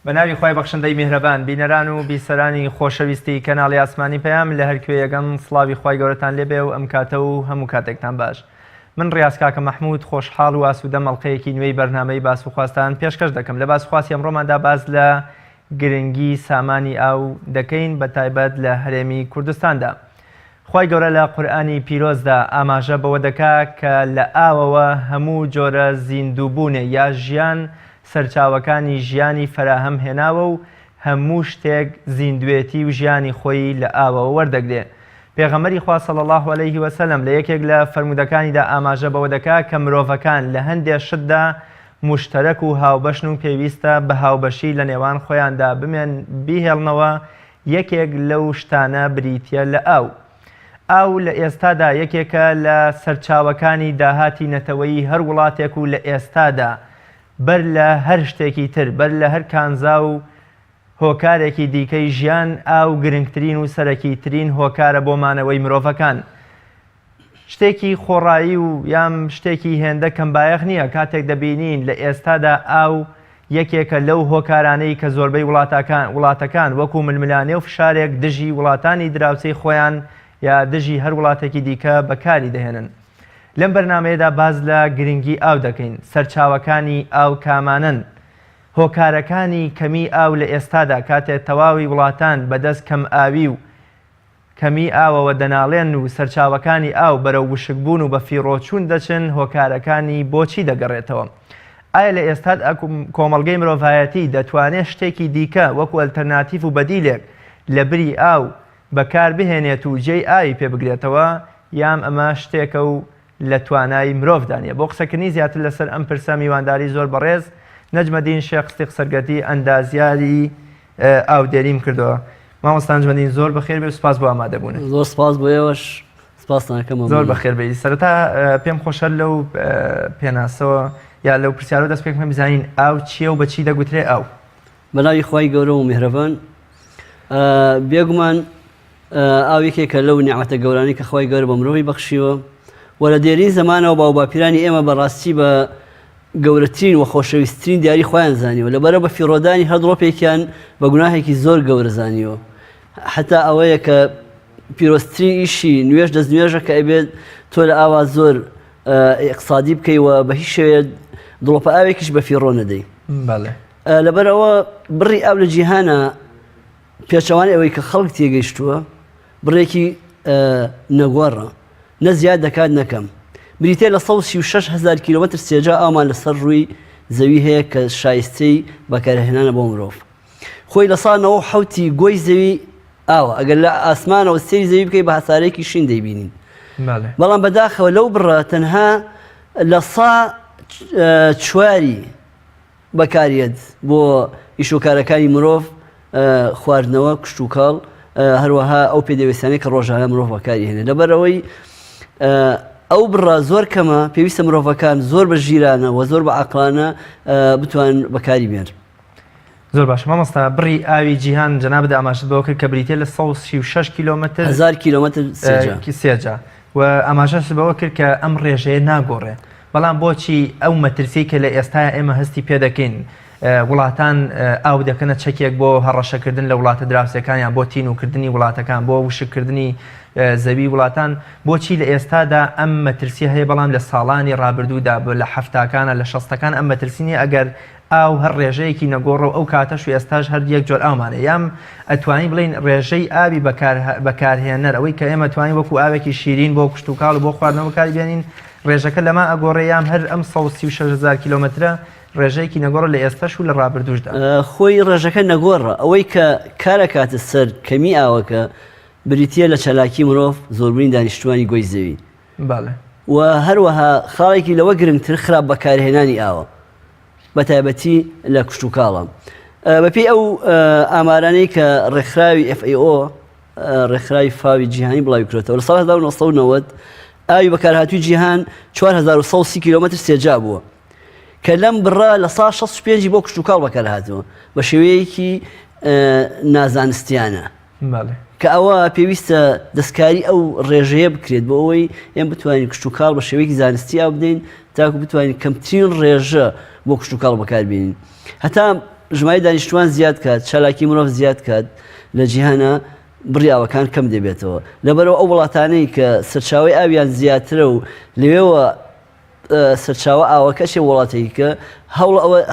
بە ناوی خوای بەخشندەی میهرەبان بینەران و بیسەرانی خۆشەویستی کەناڵی ئاسمانی پەیام لە هەر کوێیەگەن سڵاوی خوای گەورەتان لێبێ و ئەم کاتە و هەموو کاتێکتان باش من ڕیاز کاکە مەحمود خۆشحاڵ و ئاسوودەم ئەڵقەیەکی نوێی بەرنامەی باس و خواستان پێشکەش دەکەم لە باس و خواسی ئەمڕۆماندا باس لە گرنگی سامانی ئاو دەکەین بە تایبەت لە هەرێمی کوردستاندا خوای گەورە لە قورئانی پیرۆزدا ئاماژە بەوە دەکا کە لە ئاوەوە هەموو جۆرە زیندووبوونێ یا ژیان سەرچاوەکانی ژیانی فەراهەم هێناوە و هەموو شتێک زیندوێتی و ژیانی خۆی لە ئاوەوە وەردەگرێ. پێغەمبەری خوا صلی اللە علیه و سلم لە یەکێک لە فەرموودەکانیدا ئاماژە بەوە دەکا کە مرۆڤەکان لە هەندێ شتدا موشتەرەک و هاوبەشن و پێویستە بە هاوبەشی لە نێوان خۆیاندا بمێن بیهێڵنەوە یەکێک لەو شتانە بریتییە لە ئاو. ئاو لە ئێستادا یەکێکە لە سەرچاوەکانی داهاتی نەتەوەیی هەر وڵاتێک و لە ئێستادا بەر لە هەر شتێکی تر، بەر لە هەر کانزا و هۆکارێکی دیکەی ژیان، ئاو گرنگترین و سەرەکیترین هۆکارە بۆ مانەوەی مرۆڤەکان. شتێکی خۆڕایی و یان شتێکی هێندە کەمبایەخ نییە کاتێک دەبینین لە ئێستادا ئاو یەکێکە لەو هۆکارانەی کە زۆربەی وڵاتاکان وڵاتەکان وەکو ململانێ و فشارێک دژی وڵاتانی دراوسێی خۆیان یا دژی هەر وڵاتێکی دیکە بەکاری دەهێنن. لەم بەرنامەیەدا باس لە گرنگی ئاو دەکەین، سەرچاوەکانی ئاو کامانەن؟ هۆکارەکانی کەمی ئاو لە ئێستادا کاتێ تەواوی وڵاتان بەدەست کەمئاوی و کەمیی ئاوەوە دەناڵێن و سەرچاوەکانی ئاو بەرەو وشکبوون و بەفیڕۆچوون دەچن، هۆکارەکانی بۆ چی دەگەڕێتەوە؟ ئایا لە ئێستاد کۆمەڵگەی مرۆڤایەتی دەتوانێت شتێکی دیکە وەکو ئەلتەرناتیڤ و بەدیلێک لە بری ئاو بەکار بهێنێت و جێی ئاوی پێ بگرێتەوە یام ئەمە شتێکە و لە توانای مرۆڤدا نییە؟ بۆ قسەکردنی زیاتر لەسەر ئەم پرسە میوانداری زۆر بەڕێز نەجمەدین شێخ ستیق سەرگەردی ئەندازیاری ئاودێریم کردووە. مامۆستا نەجمەدین زۆر بەخێر بێ و سپاس بۆ ئامادەبوونت. زۆر سپاس بۆ ئێوەش سپاستان ئەکەم زۆر مەمنونم. بەخێر بێی. سەرەتا پێم خۆشە لەو پێناسەوە یا لەو پرسیارەوە دەست پێ بکەم بزانین ئاو چییە و بە چی دەگوترێ ئاو؟ بەناوی خوای گەورە و میهرەبان. بێگومان ئاو یەکێکە لەو نیعمەتە گەورانەی کە خوای گەورە بە مرۆڤی بەخشیوە و لە دێرین زەمانەوە باوباپیرانی ئێمە بەڕاستی بە گەورەترین و خۆشەویستترین دیاری خۆیان زانیوە لەبەرە بە فیڕۆدانی هەر دڵۆپێکیان بە گوناهێکی زۆر گەورە زانیوە حتا ئەوەیە کە پیرۆزترین ئیشی نوێژ دەست نوێژە کە ئەبێت تۆ لە ئاوا زۆر ئیقسادی بکەی و بە هیچ شێوەیە دڵۆپە ئاوێکیش بە فیڕۆ نەدەی لەبەرئەوە بڕی ئاو لە جیهانە پێچەوانەی ئەوەی کە خەڵک تێگەیشتووە بڕێکی نەگۆڕە نە زیاد دەکات نە کەم بریتە لە 136 هزار کیلۆمەتر سێجا ئاومان لەسەر ڕووی زەوی هەیە کە شایستەی بەکارهێنانە بۆ مرۆڤ خۆی لە سا 97 گۆی زەوی ئاوە ئەگەر لە ئاسمانەوە سەیری زەوی بکەی بە هەسارەیەکی شین دەیبینین بەڵام بەداخەوە لەو بڕە تەنها لە سا چواری بەکاریەت بۆ ئیشوکارەکانی مرۆڤ، خواردنەوە، کشتوکاڵ، هەروەها ئەو پێدەویستانەی کە ڕۆژانە مرۆڤ بەکاری هێنێت. لەبەرئەوەی ئەو بڕە زۆر کەمە، پێویستە مرۆڤەکان زۆر بە ژیرانە و زۆر بە عەقڵانە بتوانن بەکاری بێنن. زۆر باشە مامۆستا بڕی ئاوی جیهان جەنابت ئاماژەت بەوە کرد کە بریتیە لە 136 کیلۆمەتر هەزار کیلۆمەتر سێجا. سێجا و ئاماژەشت بەوە کرد کە ئەم ڕێژەیە ناگۆڕێ بەڵام بۆچی ئەو مەترسیەی کە لە ئێستایا ئێمە هەستی پێ دەکەین وڵاتان ئاو دەکەنە چەکێک بۆ هەڕەشەکردن لە وڵاتە دراوسێکانیان بۆ تینوکردنی وڵاتەکان بۆ وشککردنی زەوی وڵاتان بۆچی لە ئێستادا ئەم مەترسیە هەیە بەڵام لە ساڵانی ڕابردوودا لە حەفتاکانە لە شەستەکان ئەم مەترسی نیە ئەگەر ئاو هەر ڕێژەیەکی نەگۆڕە و ئەو کاتەش و ئێستاش هەر یەک جۆر ئاومان هەیە یان ئەتوانین بڵێین ڕێژەی ئاوی بەکار بەکارهێنەر ئەوەی کە ئێمە توانین وەکو ئاوێکی شیرین بۆ کشتوکاڵ و بۆ خواردنەوە بەکاری بێنین ڕێژەکە لەما ئەگۆڕێ یان هەر ئەم 136 هەزار کیلۆمەترە ڕێژەیەکی نەگۆڕە لە ئێستاش و لە ڕابردووشدا؟ خۆی ڕێژەکە نەگۆڕە ئەوەی کە کار ئەکاتە سەر کەمی ئاوەکە بریتییە لە چالاکی مرۆڤ زۆربوونی دانیشتووانی گۆی زەوی بەڵێ. و هەروەها خاڵێکی لەوە گرنگتر خراپ بەکارهێنانی ئاوە بەتایبەتی لە کشتوکاڵە. بەپێی ئەو ئامارانەی کە ڕێکخراوی FAO ڕێکخراوی فاوی جیهانی بڵاوی کرێتەوە لە ساڵ 1990 ئاوی بەکارهاتووی جیهان 4130 کیلۆمەتر سێجا بووە کە لەم بڕە لە سا 65 بۆ کشتوکاڵ بەکارهاتووە بە شێوەیەکی نازانستیانە. کە ئەوە پێویستە دەستکاری ئەو ڕێژەیە بکرێت بۆ ئەوەی ئێمە بتوانین کشتوکاڵ بە شێوەیەکی زانستی ئاو بدەین تاکو بتوانین کەمترین ڕێژە بۆ کشتوکاڵ بەکاربێنین هەتا. ژمارەی دانیشتوان زیاد کات، چالاکی مرۆڤ زیاد کات لە جیهانا بڕی ئاوەکان کەم دەبێتەوە. لەبەرئەوە ئەو وڵاتانەی کە سەرچاوەی ئاویان زیاترە و لەوێوە سەرچاوە ئاوەکە چێ وڵاتێکی کە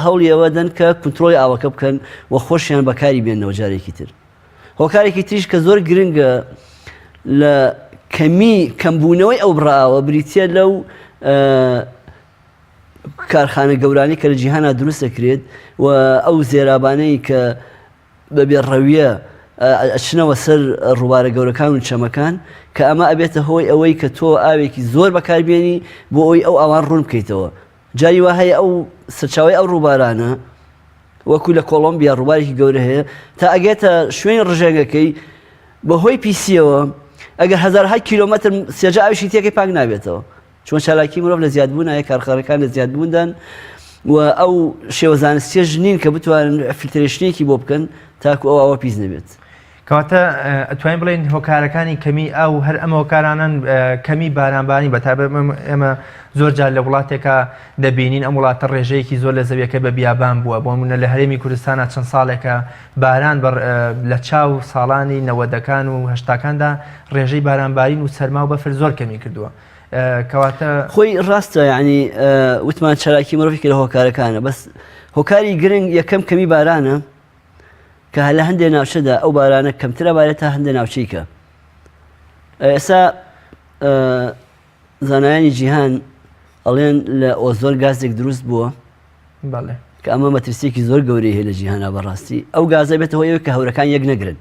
هەوڵی ئەوە دەن کە کنترۆڵی ئاوەکە بکەن و خۆشیان بەکاری بێنەوە جارێکی تر. هۆکارێکی تریش کە زۆر گرنگە لە کەمی کەمبوونەوەی ئەو بڕە ئاوە بریتییە لەو کارخانە گەورانەی کە لە جیهانا دروست دەکرێت و ئەو زێرابانەی کە بە بێ ڕەویە ئەچنەوە سەر ڕووبارە گەورەکان و چەمەکان کە ئەمە ئەبێتە هۆی ئەوەی کە تۆ ئاوێکی زۆر بەکاربیێنی بۆ ئەوی ئەو ئاوان ڕوون بکەیتەوە جاری وا هەیە ئەو سەرچاوی ئەو ڕووبارانە وەکو لە کۆڵۆمبیا ڕووبارێکی گەورە هەیە تا ئەگێتە شوێنی ڕژێنگەکەی بەهۆی پیسیەوە ئەگەر هەزارها کیلۆمەتر سێجا ئاویشی تێکەی پاک نابێتەوە چۆن چالاکی مرۆڤ لە زیادبوونایە، کارخانەکان لە زیادبووندان و ئەو شێوە زانستیەش نین کە بتوانن filtration ێکی بۆ بکەن تاکو ئەو ئاوە پیس نەبێت. کەواتە ئەتوانین بڵێین هۆکارەکانی کەمی ئاو هەر ئەم هۆکارانەن کەمی بارانبارین بە تایبەت ئێمە زۆر جار لە وڵاتێکا دەبینین ئەم وڵاتە ڕێژەیەکی زۆر لە زەویەکە بە بیابان بووە بۆ نمونە لە هەرێمی کوردستانە چەند ساڵێکە باران بە لە چاو ساڵانی نەوەدەکان و هەشتاکاندا ڕێژەی بارانبارین و سەرما و بەفر زۆر کەمی کردووە کەواتە. خۆی ڕاستە یعنی وتمان چالاکی مرۆڤ یەکێک لە هۆکارەکانە بەس هۆکاری گرنگ یەکەم کەمی بارانە کە لە هەندێک ناوچەدا ئەو بارانە کەمترە بارێت تا هەندێک ناوچەی کە ئێستا زانایانی جیهان ئەڵێن لە ئۆزۆن گازێک دروست بووە کە ئەمە مەترسیەکی زۆر گەورەی هەیە لە جیهانا بەڕاستی ئەو گازە بێتە هۆی کە هەورەکان یەک نەگرن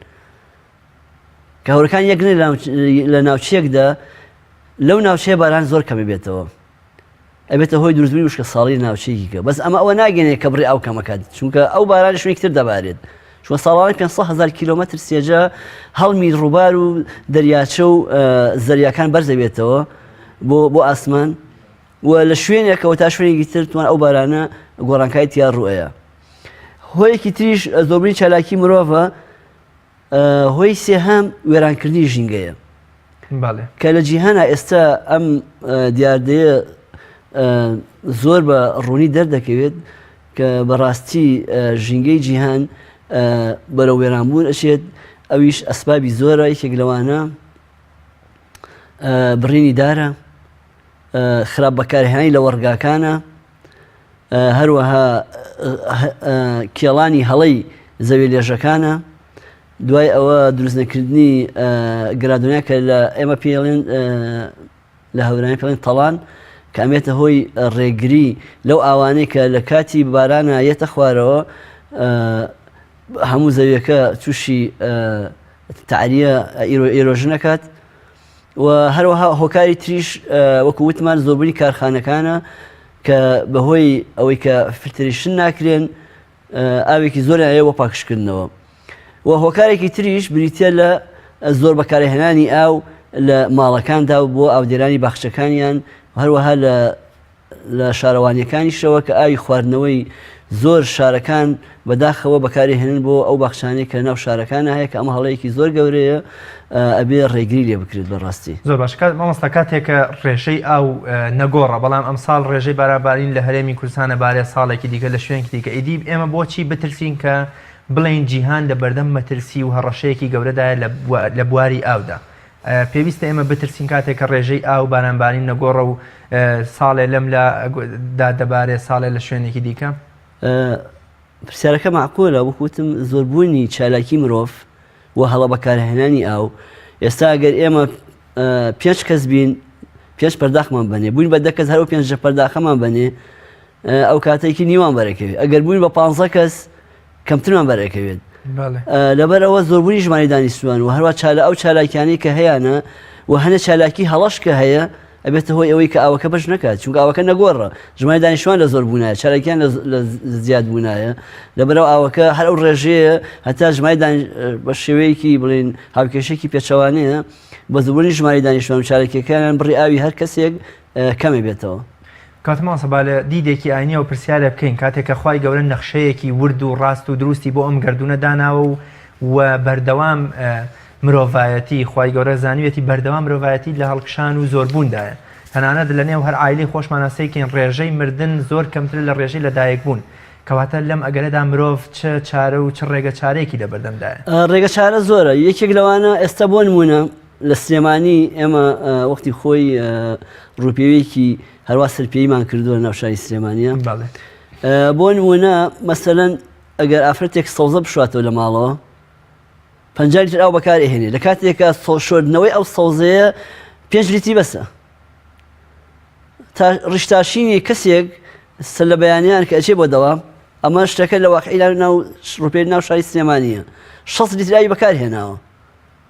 کە هەورەکان یەک لە ناوچەیەکدا لەو ناوچەیە باران زۆر کەمە بێتەوە ئەبێتە هۆی دروستبوونی وشکە ساڵی ناوچەیەکی کە بەس ئەمە ئەوە ناگەێنێت کە بڕی ئاو کەمەکات چونکە ئەو باران شوێنێکی تر دەبارێت چونکە ساڵانە 500 هزار کیلۆمەتر سێجا هەڵمی ڕووبار و دەریاچە و زەریاکان بەرزەبێتەوە بۆ بۆ ئاسمان و لە شوێنێکەوە تا شوێنێکی تر توان ئەو بارانە گۆڕانکاری تیا ڕوئەیە هۆیەکی تریش زۆربوونی چالاکی مرۆڤە هۆی سێهەم وێرانکردنی ژینگەیە کە لە جیهانا ئێستا ئەم دیاردەیە زۆر بە ڕوونی دەردەکەوێت کە بەڕاستی ژینگەی جیهان بەرەو وێرانبوون ئەچێت ئەویش ئەسبابی زۆرە یەکێک لەوانە بڕینی دارە خراپ بەکارهێنانی لە وەڕگاکانە هەروەها کێڵانی هەڵەی زەوی لێژەکانە دوای ئەوە دروستنەکردنی گرادۆنیا کە لە ئێمە پێڵێن لە هەورانی پێڵێن تەڵان کە ئەمێتە هۆی ڕێگری لەو ئاوانەی کە لە کاتی بارانە یەتە خوارەوە هەموو زەویەکە تووشی تەعریە ئیرۆژن ئەکات و هەروەها هۆکاری تریش وەکو وتمان زۆربوونی کارخانەکانە کە بەهۆی ئەوەی کە filtration ناکرێن ئاوێکی زۆریان هەیە بۆ پاکژکردنەوە و هۆکارێکی تریش بریتە لە زۆر بەکارهێنانی ئاو لە ماڵەکاندا و بۆ ئاودێرانی باخچەکانیان هەروەها لە لە شارەوانیەکانیشەوە کە ئاوی خواردنەوەی زۆر شارەکان بەداخەوە بەکاری هێنن بۆ ئەو باخچانەی کە ناو شارەکانە هەیە کە ئەمە هەڵەیەکی زۆر گەورەیە ئەبێ ڕێگری لێ بکرێت بەڕاستی. زۆر باشە کاک مامۆستا کاتێک کە ڕێژەی ئاو نەگۆڕە بەڵام ئەمساڵ ڕێژەی بارانبارین لە هەرێمی کوردستانە بارێ ساڵێکی دیکە لە شوێنکی دیکە ئیدی ئێمە بۆچی بترسین کە بڵێین جیهان لە بەردەم مەترسی و هەڕەشەیەکی گەورەدایە لە بواری ئاودا پێویستە ئێمە بترسین کاتێک کە ڕێژەی ئاو بارانبارین نەگۆڕە و ساڵێ لەم لا دا دەبارێ ساڵێ لە شوێنێکی دیکە؟ پرسیارەکە مەعقولە، وەک وتم زۆربوونی چالاکی مرۆڤ و هەڵە بەکارهێنانی ئاو، ئێستا ئەگەر ئێمە پێنج کەس بین پێنج پەرداخمان بەنێ بووین بە دە کەس هەر ئەو پێنج پەرداخەمان بەنێ ئەو کاتێکی نیوان بەرەکەوێت ئەگەر بووین بە پانزە کەس کەمترمان بەرئەکەوێت لەبەر ئەوە زۆربوونی ژمارەی دانیشتوان و هەروە چالە ئەو چالاکیانەی کە هەیانە و هەنە چالاکی هەڵەش کە هەیە ئەبێتە هۆی ئەوەی کە ئاوەکە بەش نەکات چونکە ئاوەکە نەگۆڕە ژمارەی دانیشتوان لە زۆر بوونایە چالاکیان لە زیاد بوونایە لەبەرەوە ئاوەکە هەر ئەو ڕێژەیە هەتا ژمارەی بە شێوەیەکی بڵین هاوکێشێکی پێچەوانەیە بە زۆربوونی ژمارەی دانیشتوان و چالاکیەکانیان بڕی ئاوی هەر کەسێک کەمێ بێتەوە. کاک مامۆستا با لە دیدێکی ئاینیەوە پرسیارێ بکەین کاتێک کە خوای گەورە نەخشەیەکی ورد و ڕاست و دروستی بۆ ئەم گەردوونە داناوە و و بەردەوام مرۆڤایەتی خوای گەورە زانیویەتی بەردەوام مرۆڤایەتی لە هەڵکشان و زۆربووندایە تەنانەت لە نێو هەر عایلەی خۆشمانا سەیکەین ڕێژەی مردن زۆر کەمترە لە ڕێژەی لەدایکبوون. کەواتە لەم ئەگەرەدا مرۆڤ چ چارە و چ ڕێگە چارەیەکی لەبەردەمدایە؟ ڕێگە چارە زۆرە، یەکێک لەوانە ئێستا بۆ نموونە لە سلێمانی ئێمە وەختی خۆی ڕووپێویەکی هەروا سەرپێیمان کردووە ناو شاری سلێمانیە. بۆ نموونە مەسەلەن ئەگەر ئافرەتێک سەوزە بشواتەوە لە ماڵەوە 50 لیتر ئاو بەکار ئەهێنێ لە کاتێکا شۆردنەوەی ئەو سەوزەیە 5 لیتری بەسە. تا ڕیشتاشینی کەسێک سەر لە بەیانیان کە ئەچێ بۆ دەوام ئەمە شتەکە لە واقعی ناو ڕوپێ ناو شاری سلێمانیە 60 لیتر ئاوی بەکار هێناوە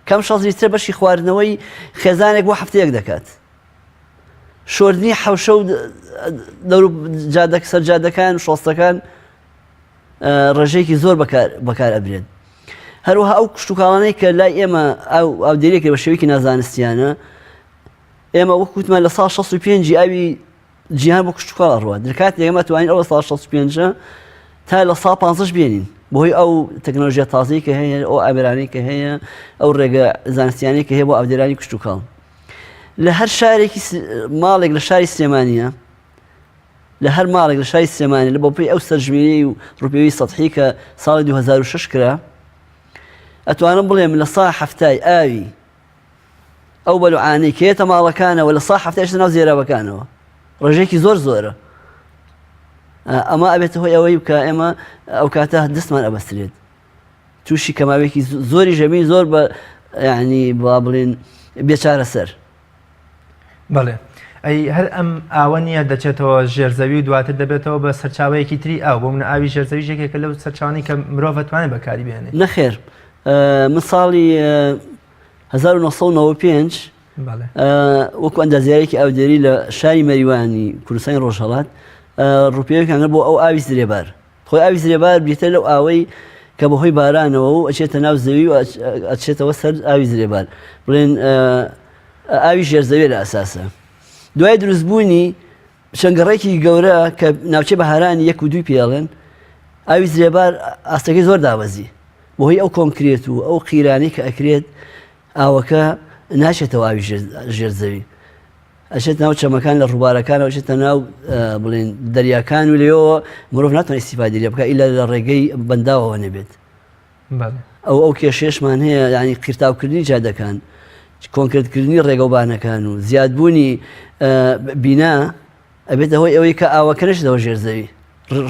کەم 60 لیترە بەشی خواردنەوەی خێزانێک بۆ هەفتەیەک دەکات شۆردنی حەوشە و دەور جادەک سەر جادەکان شۆستەکان ڕێژەیەکی زۆر بەکار بەکار ئەبرێت هەروەها ئەو کشتتوکاڵانەی کە لای ئێمە ئەو ئاودێریەکە بە شێوەیەکی نازانستیانە ئێمە وەک وتمان لە ساڵ 65 ئاوی جیهان بۆ کشتوکاڵ ئەڕوات لە کاتێک ئێمە توانین ئەوە ساڵ 65 تا لە ساڵ 15 بێنین بۆی ئەو تەکنۆلژیا تازەی کە هەیە ئەو ئامێرانەی کە هەیە ئەو ڕێگە زانستیانەی کە هەیە بۆ ئاودێرانی کشتوکاڵ لە هەر شارێکی ماڵێک لە شاری سلێمانە لە هەر ماڵێک لە شاری سلێمانی لە بەپێی ئەو سەرژمێری و ڕوپێوی سەحی کە ساڵی 2006 کرا ئەتوانم بڵێم لە سا هەفتای ئاوی ئەو بەلوعانەی کە یەتە ماڵەکانەوە لە سا هەفتایش ناو زێرابەکانەوە ڕێژەیەکی زۆر زۆرە ئەمە ئەبێتە هۆی ئەوەی کە ئێمە ئەو کاتە دەستمان ئەبەسترێت تووشی کەماوێکی زۆری ژەمی زۆر بە ینی با بڵێن بێچارە سەر بەڵێ ئەی هەر ئەم ئاوە نییە دەچێتەوە ژێرزەوی و دواتر دەبێتەوە بە سەرچاوەیەکی تری ئاو بۆ منە ئاوی ژێرزەوی یەکێکە لەو سەرچوانی کە مرۆڤ توانێت بەکاری بێنێ نەخێر من ساڵی 1995 وەکو ئەندازیارێکی ئاودێری لە شاری مەریوانی کوردستانی ڕۆژهەڵات ڕوپێوێکیان بۆ ئەو ئاوی زرێبار خۆی ئاوی زرێبار بریتە لەو ئاوەی کە بەهۆی بارانەوە و ئەچێتە ناو زەوی و ئەچێتەوە سەر ئاوی زرێبار بڵێن ئاوی ژێرزەوێ لە ئەساسە دوای دروستبوونی چەند گەڕێکی گەورە کە ناوچەی بەهارانی یەک و دووی پێڵێن ئاوی زرێبار ئاستەکەی زۆر دابەزی بەهۆی ئەو کۆنکرێت و ئەو قیرانەی کە ئەکرێت ئاوەکە ناچێتەوە ئاوی ژێر زەوی ئەچێت ناو چەمەکان لە ڕووبارەکان ئەچێتە ناو بڵێن دەریاکان و لێەوە مرۆڤ ناتوانێت ئیستیفادەی لێ بکات ئیلا لە ڕێگەی بەنداوەوە نەبێت ئەو ئەو کێشێشمان هەیە ینی قیرتاوکردنی جادەکان کۆنکرێتکردنی ڕێگەوبانەکان و زیادبوونی بینا ئەبێتە هۆی ئەوەی کە ئاوەکە نەچێتەوە ژێر زەوی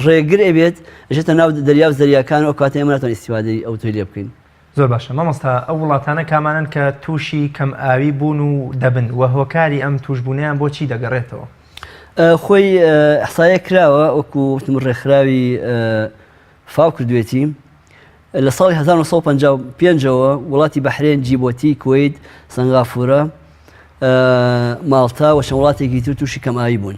ڕێگر ئەبێت ئەچێتە ناو دەریا و زەریاکان و کاتێ ئێمە ناتوانین ئیستیفادەی ئەوتۆی لێ بکەین. زۆر باشە مامۆستا ئەو وڵاتانە کامانەن کە تووشی کەم ئاوی بوون و دەبن و هۆکاری ئەم تووشبوونەیان بۆ چی دەگەڕێتەوە؟ خۆی ئیحسایە کراوە وەکو وتم ڕێکخراوی فاو کردوێتی لە ساڵی 1955ەوە وڵاتی بەحرێن، جیبۆتی، کوەیت، سەنغافورە، ماڵتا و چەند وڵاتێکی تر تووشی کەمئاوی بوون.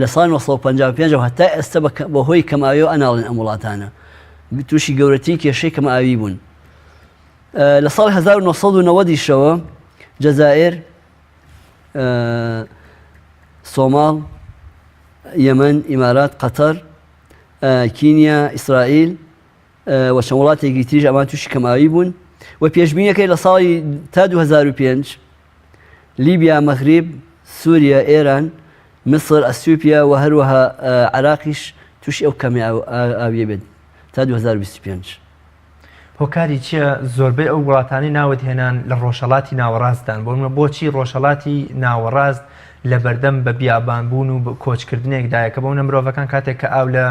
لە ساڵی 1955 ەوە هەتا ئێستا بەهۆی کەمئاویەوە ئەناڵن ئەم وڵاتانە تووشی گەورەترین کێشەی کەمئاوی بوون. لە ساڵی 1990 یشەوە جەزائیر، سۆماڵ، یەمەن، ئیمارات، قەتەر، کینیا، ئیسرائیل و چەند وڵاتێکی تریش ئەمان تووشی کەمئاوی بوون و پێشبینیەکەی لە ساڵی تا 2005 لیبیا، مەغریب، سووریا، ئێران، میسر، ئەسیوپیا و هەروەها عراقیش تووشی ئەو کەمی ئاویە بێت تا 2025. هۆکاری چییە زۆربەی ئەو وڵاتانەی ناوت هێنان لە ڕۆژهەڵاتی ناوەڕاستدان؟ بۆ نمونە بۆچی ڕۆژهەڵاتی ناوەڕاست لە بەردەم بە بیابان بوون و کۆچکردنێکدایە کە بۆ نمونە مرۆڤەکان کاتێک کە ئاو لە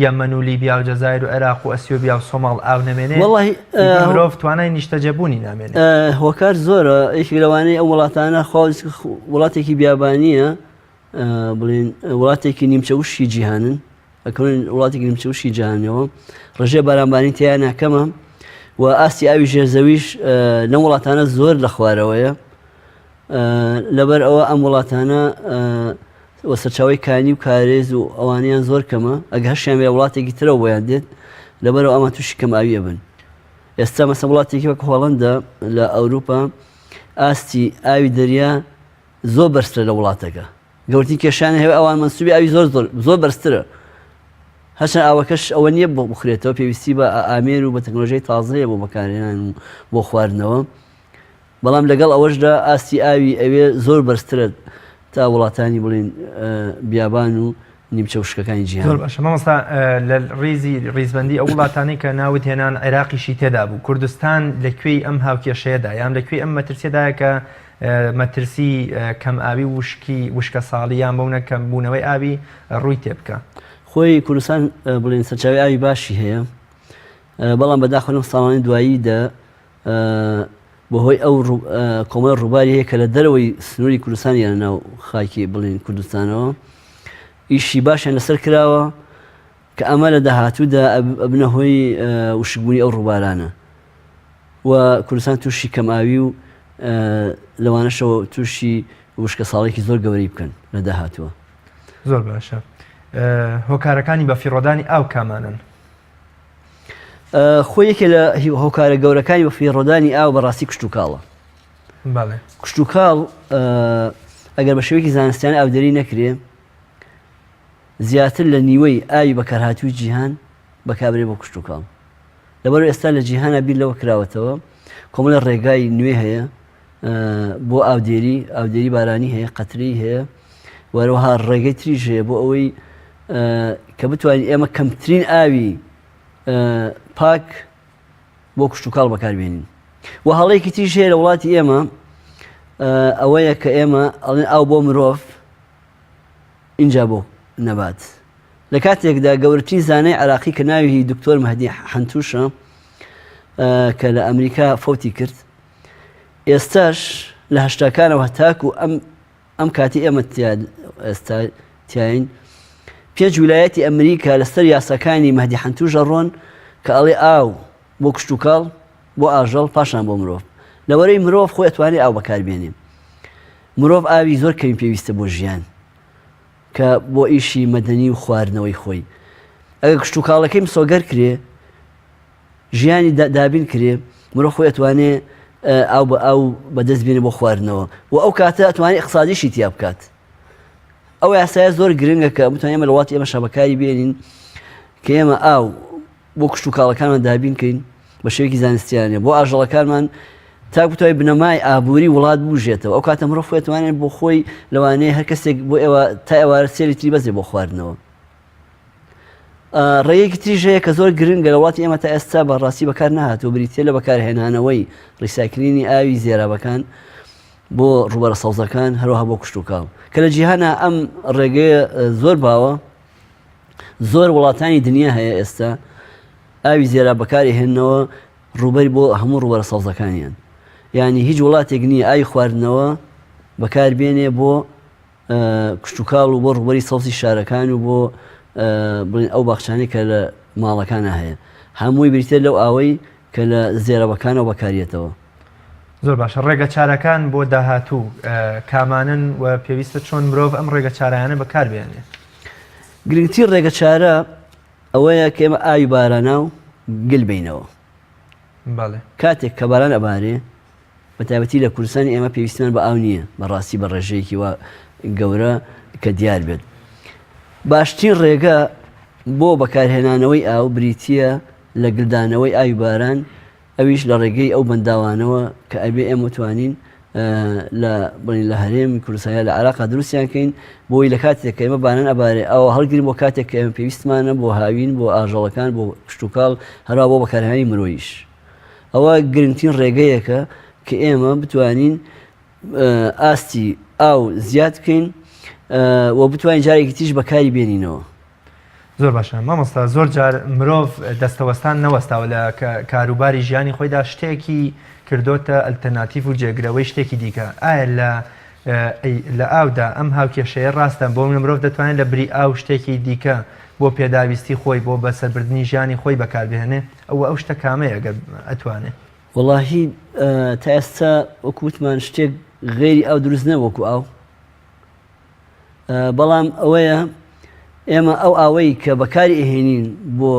یەمەن و لیبیا و جەزایر و عێراق و ئەسیۆبیا و سۆماڵ ئاو نەمێنێ وەڵاهی ئیدی مرۆڤ توانای نیشتەجێبوونی نامێنێ. هۆکار زۆرە یەکێک لەوانەی ئەو وڵاتانە خوا وڵاتێکی بیابانییە بڵێن وڵاتێکی نیمچە وشکی جیهانن ئەکەون وڵاتێکی نیمچە وشکی جیهانەوە ڕژێ بارانبارین تیا ناکەمە و ئاستی ئاوی ژێرزەویش لەم وڵاتانە زۆر لە خوارەوەیە لەبەر ئەوە ئەم وڵاتانە و سەرچاوی کانی و کارێز و ئەوانیان زۆر کەمە ئەگە هەشیان بێ وڵاتێکی ترەوە بۆیان دێت لەبەرەوە ئەمان تووشی کەم ئاویە بن ئێستا مەسە وڵاتێکی وەک هۆڵندا لە ئەوروپا ئاستی ئاوی دەریا زۆر بەرزترە لە وڵاتەکە گەورترین کێشیان هەیە ئەوان مەنسوبی ئاوی زۆر زۆر زۆر بەرزترە هەرچەند ئاوەکەش ئەوە نییە بۆ بخورێتەوە پێویستی بە ئامێر و بە تەکنۆلۆژیای تازەیە بۆ بەکارهێنان و بۆ خواردنەوە بەڵام لەگەڵ ئەوەشدا ئاستی ئاوی ئەوێ زۆر بەرزترە تا وڵاتانی بڵین بیابان و نیمچە وشکەکانی جیهان. زۆر باشە مامۆستا لە ڕیزی ڕیزبەندی ئەو وڵاتانەی کە ناوت هێنان عێراقیشی تێدا بوو کوردستان لە کوێی ئەم هاوکێشەیەدا یان لە کوێی ئەم مەترسیەدایە کە مەترسی کەم ئاوی وشکی وشکە ساڵی یان بەونە کەم بوونەوەی ئاوی ڕووی تێ بکە؟ خۆی کوردستان بڵێن سەرچاوی ئاوی باشی هەیە بەڵام بەداخەوە لەم ساڵانی دواییدا بەهۆی ئەو کۆمەڵە ڕووباری هەیە کە لە دەرەوەی سنووری کوردستان یان ناو خاکی بڵین کوردستانەوە ئیشی باشیان لەسەر کراوە کە ئەمە لە داهاتوودا ئەبنە هۆی وشکبوونی ئەو ڕووبارانە و کوردستان تووشی کەمئاوی و لەوانەشەوە تووشی وشکە ساڵێکی زۆر گەورەی بکەن لە داهاتووە. زۆر باشە هۆکارەکانی بەفیڕۆدانی ئاو کامانن؟ خۆی یەکێ لە هۆکارە گەورەکانی بەفیڕۆدانی ئاو بەڕاستی کشتوکاڵە. کشتوکاڵ ئەگەر بە شێوەیەکی زانستیانە ئاودێری نەکرێ زیاتر لە نیوەی ئاوی بەکارهاتووی جیهان بەکاربرێ بۆ کشتوکاڵ. لەبەر ئێستا لە جیهانا بیر لەوە کراوەتەوە کۆمەڵە ڕێگای نوێ هەیە بۆ ئاودێری ئاودێری بارانی هەیە قەترەی هەیە وەروەها ڕێگەی تریش هەیە بۆ ئەوەی کە بتوانین ئێمە کەمترین ئاوی پاک بۆ کشتتوکاڵ بەکاربێنین و هەڵەیەکی تریش هەیە لە وڵاتی ئێمە ئەوەیە کە ئێمە ئەڵێن ئاو بۆ مرۆڤ ئینجا بۆ نەبات لە کاتێکدا گەورەترین زانای عراقی کە ناوی دکتۆر مەهدی حەنتوشە کە لە ئەمریکا فەوتی کرد ئێستاش لە هەشتاکانەوە هەتاکو ئەم ئەم کاتی ئێمە ئێستا تیاین پێنج ویلایەتی ئەمریکا لەسەر یاساکانی مەهدی حەنتوش ئەڕۆن کە ئەڵێ ئاو بۆ کشتوکاڵ بۆ ئاژەڵ پاشان بۆ مرۆڤ لەوەرەی مرۆڤ خۆی ئەتوانێ ئاو بەکاربێنێ مرۆڤ ئاوی زۆر کەمی پێویستە بۆ ژیان کە بۆ ئیشی مەدەنی و خواردنەوەی خۆی ئەگەر کشتوکاڵەکەی مسۆگەر کرێ ژیانی دابین کرێ مرۆڤ خۆی ئەتوانێ ئاو بە ئاو بەدەست بێنێ بۆ خواردنەوە و ئەو کاتە ئەتوانێ اقتصادیشی تیا بکات ئەو یاسایە زۆر گرنگە کە بتوانین ئێمە لە وڵاتی ئێمە شەبەکاری بێنین کە ئێمە ئاو بۆ کشتوکاڵەکانمان دابین کەین بە شێوەیەکی زانستیانە بۆ ئاژەڵەکانمان تا بتوانین بنەمای ئابووری وڵات بوژێتەوە ئەو کاتە مرۆڤ خۆی توانێت بۆ خۆی لەوانەیە هەر کەسێک بۆ ئێوە تا ئێوارە سێ لیتری بەزێ بۆ خواردنەوە ڕێیەکی تریش هەیە کە زۆر گرنگە لە وڵاتی ئێمە تا ئێستا بە ڕاستی بەکار نەهاتووە بریتیە لە بەکارهێنانەوەی recycling ی ئاوی زێرابەکان بۆ ڕووبەرە سەوزەکان هەروەها بۆ کشتوکاڵ کە لە جیهانە ئەم ڕێگەیە زۆر باوە زۆر وڵاتانی دنیا هەیە ئێستا ئاوی زێرا بەکاری هێنەوە ڕووبەری بۆ هەموو ڕووبەرە سەوزەکانیان یعنی هیچ وڵاتێک نییە ئاوی خواردنەوە بەکاربێنێ بۆ کشتوکاڵ و بۆ ڕووبەری سەوزی شارەکان و بۆ بڵێن ئەو باخچانەی کە لە ماڵەکانە هەیە هەمووی بریتە لەو ئاوەی کە لە زێرەوەکانەوە بەکاریەتەوە. زۆر باشە ڕێگە چارەکان بۆ داهاتوو کامانەن و پێویستە چۆن مرۆڤ ئەم ڕێگە چارانە بەکار بێنێ؟ گرنگترین ڕێگە چارە ئەوەیە کە ئێمە ئاوی باراناو گل بینەوە. کاتێک کە باران ئەبارێ بە تایبەتی لە کوردستانی ئێمە پێویستمان بە ئاو نییە بەڕاستی بە ڕێژەیەکی وا گەورە کە دیار بێت. باشترین ڕێگە بۆ بەکارهێنانەوەی ئاو بریتییە لە گلدانەوەی ئاوی باران ئەویش لە ڕێگەی ئەو بەنداوانەوە کە ئەبێ ئێمە توانین لە بڵین لە هەرێمی کوردستان یا لە عێراقا دروستیان کەین بۆی لە کاتێک کە ئێمە باران ئەبارێ ئەوە هەڵگرین بۆ کاتێک کە ئێمە پێویستمانە بۆ هاوین بۆ ئاژەڵەکان بۆ کشتوکاڵ هەروە بۆ بەکارهێنانی مرۆیش. ئەوە گرنگترین ڕێگەیەکە کە ئێمە بتوانین ئاستی ئاو زیاد بکەین و بتوانین جارێکی تیش بەکاری بێنینەوە. زۆر باشە مامۆستا زۆر جار مرۆڤ دەستەوەستان نەوەستاوە لە کاروباری ژیانی خۆیدا شتێکی کردۆتە ئەلتەرناتیڤ و جێگرەوەی شتێکی دیکە ئایا لە لە ئاودا ئەم هاوکێشەیە ڕاستە بۆ منە مرۆڤ دەتوانێت لە بری ئاو شتێکی دیکە بۆ پێداویستی خۆی بۆ بەسەربردنی ژیانی خۆی بەکاربهێنێ ئەوە ئەو شتە کامەیە گەر ئەتوانێ؟ وەڵاهی تا ئێستا وەکو وتمان شتێک غەیری ئاو دروست نەبوو وەکو ئاو بەڵام ئەوەیە ئێمە ئەو ئاوەی کە بەکاری ئەهێنین بۆ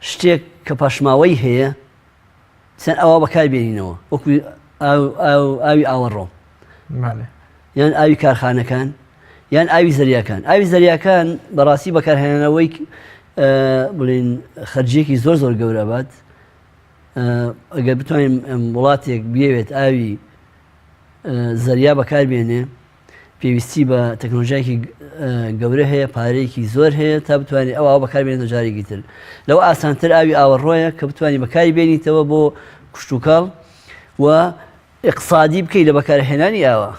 شتێک کە پاشماوەی هەیە چەند ئەوە بەکار بێنینەوە وەکو ئاوی ئاوەڕۆ یان ئاوی کارخانەکان یان ئاوی زەریاکان ئاوی زەریاکان بەڕاستی بەکارهێنانەوەی بڵین خەرجیەکی زۆر زۆر گەورە بات ئەگەر بتوانین وڵاتێک بێوێت ئاوی زەریا بەکاربێنێ. پێویستی بە تەکنۆلۆژیایەکی گەورە هەیە، پارەیەکی زۆر هەیە تا بتوانێت ئەو ئاوە بەکاربێنێتەوە جارێکی تر. لەوە ئاسانتر ئاوی ئاوەڕۆیە کە بتوانانی بەکاری بێنیتەوە بۆ کشتوکاڵ و ئیقسادی بکەیت لە بەکارهێنانی ئاوە.